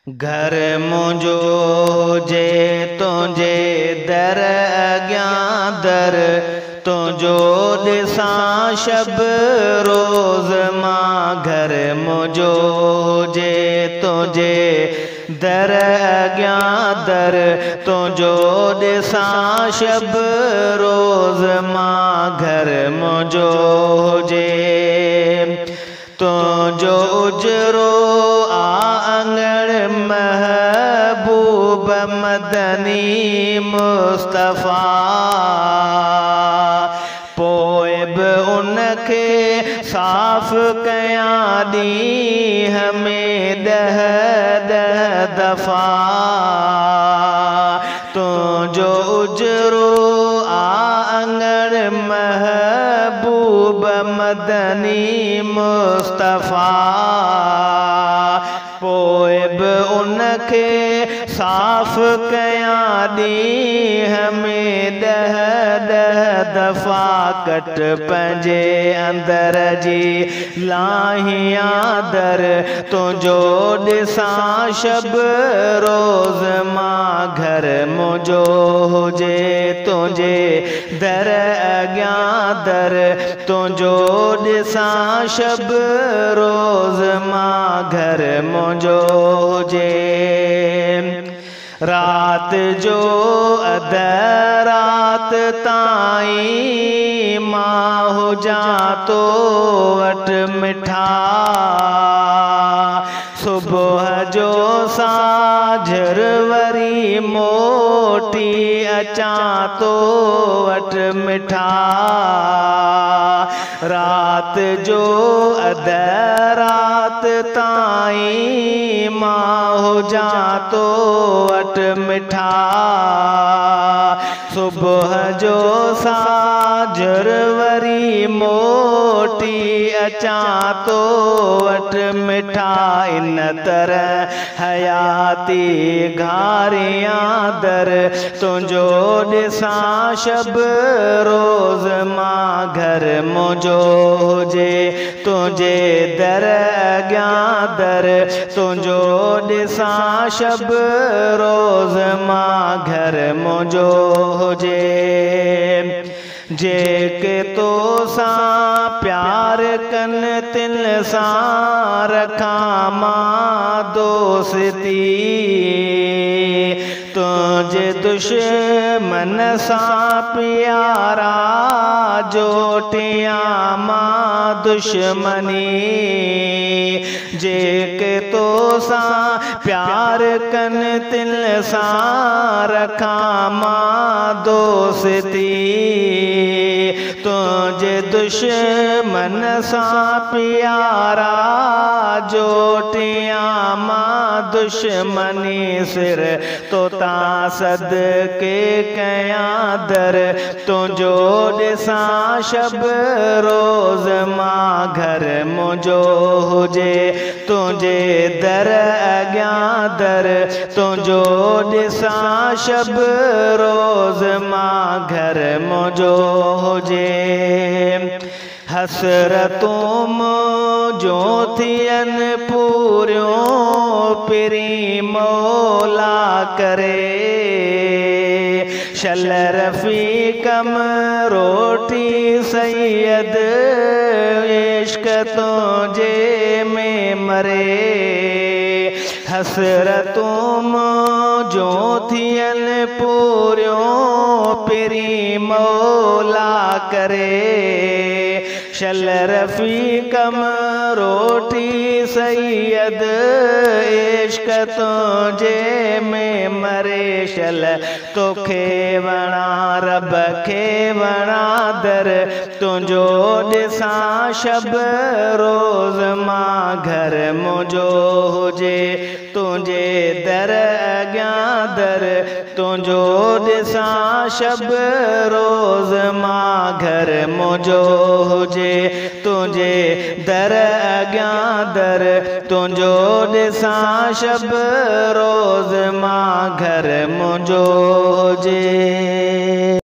گهر منهنجو هجي تنهنجي در اڳيان در، تنهنجو ڏسان شب روز مان. گهر منهنجو هجي تنهنجي در اڳيان در، تنهنجو ڏسان شب روز مان. گهر منهنجو هجي، تنهنجو اجرو آ اڱڻ محبوب مدني مصطفيٰ، پوءِ به ان کي صاف ڪيان ڏينهن ۾ 10 10 دفعا. تنهنجو اجرو آ اڱڻ محبوب مدني مصطفيٰ، پوءِ به ان کي صاف ڪيان ڏينهن ۾ 10 10 دفعا. ڪٽ پنهنجي اندر جي لاهيان در، تنهنجو ڏسان شب روز مان. گهر منهنجو هجي تنهنجي در اڳيان در، تنهنجو ڏسان شب روز مان. گهر منهنجو هجي، رات جو اڌ رات تائين مان هجان تو وٽ مٺا، صبح جو ساجهر وري موٽي اچان تو وٽ مٺا. رات جو اڌ رات تائين مان هجان تو وٽ مٺا، صبح جو ساجهر وري موٽي اچان تو وٽ مٺا. ان طرح حياتي گهاريان در، تنهنجو ڏسان شب روز مان. گهر منهنجو هجي تنهنجي در اڳيان در، تنهنجو ڏسان شب روز مان. گهر منهنجو هجي، جيڪي تو سان پيار ڪن تن سان رکان مان دوستي، تنهنجي دشمن سان پيارا جوٽيان مان دشمني. جيڪي تو سان پيار ڪن تن سان رکان مان دوستي، تنهنجي دشمن سان پيارا جوٽيان مان دشمني. سر تو تان صدقي ڪيان در، تنهنجو ڏسان شب روز مان. گهر منهنجو هجي تنهنجي در اڳيان در، تنهنجو ڏسان شب روز مان. گهر منهنجو هجي، حسرتون جو ٿين پوريون پرين مولا ڪري، شل رفيقم روٽي سيد عشق تنهنجي ۾ مري. حسرتون جو ٿين پوريون پرين مولا ڪري، شل رفيقم روٽي سيد عشق تنهنجي ۾ مري. شل توکي وڻا رب کي وڻا در، تنهنجو ڏسان شب روز مان. گهر منهنجو هجي تنهنجي در اڳيان در، تنهنجو ڏسان شب روز مان. گهر منهنجو هجي تنهنجي در اڳيان در، تنهنجو ڏسان شب روز مان. گهر منهنجو هجي.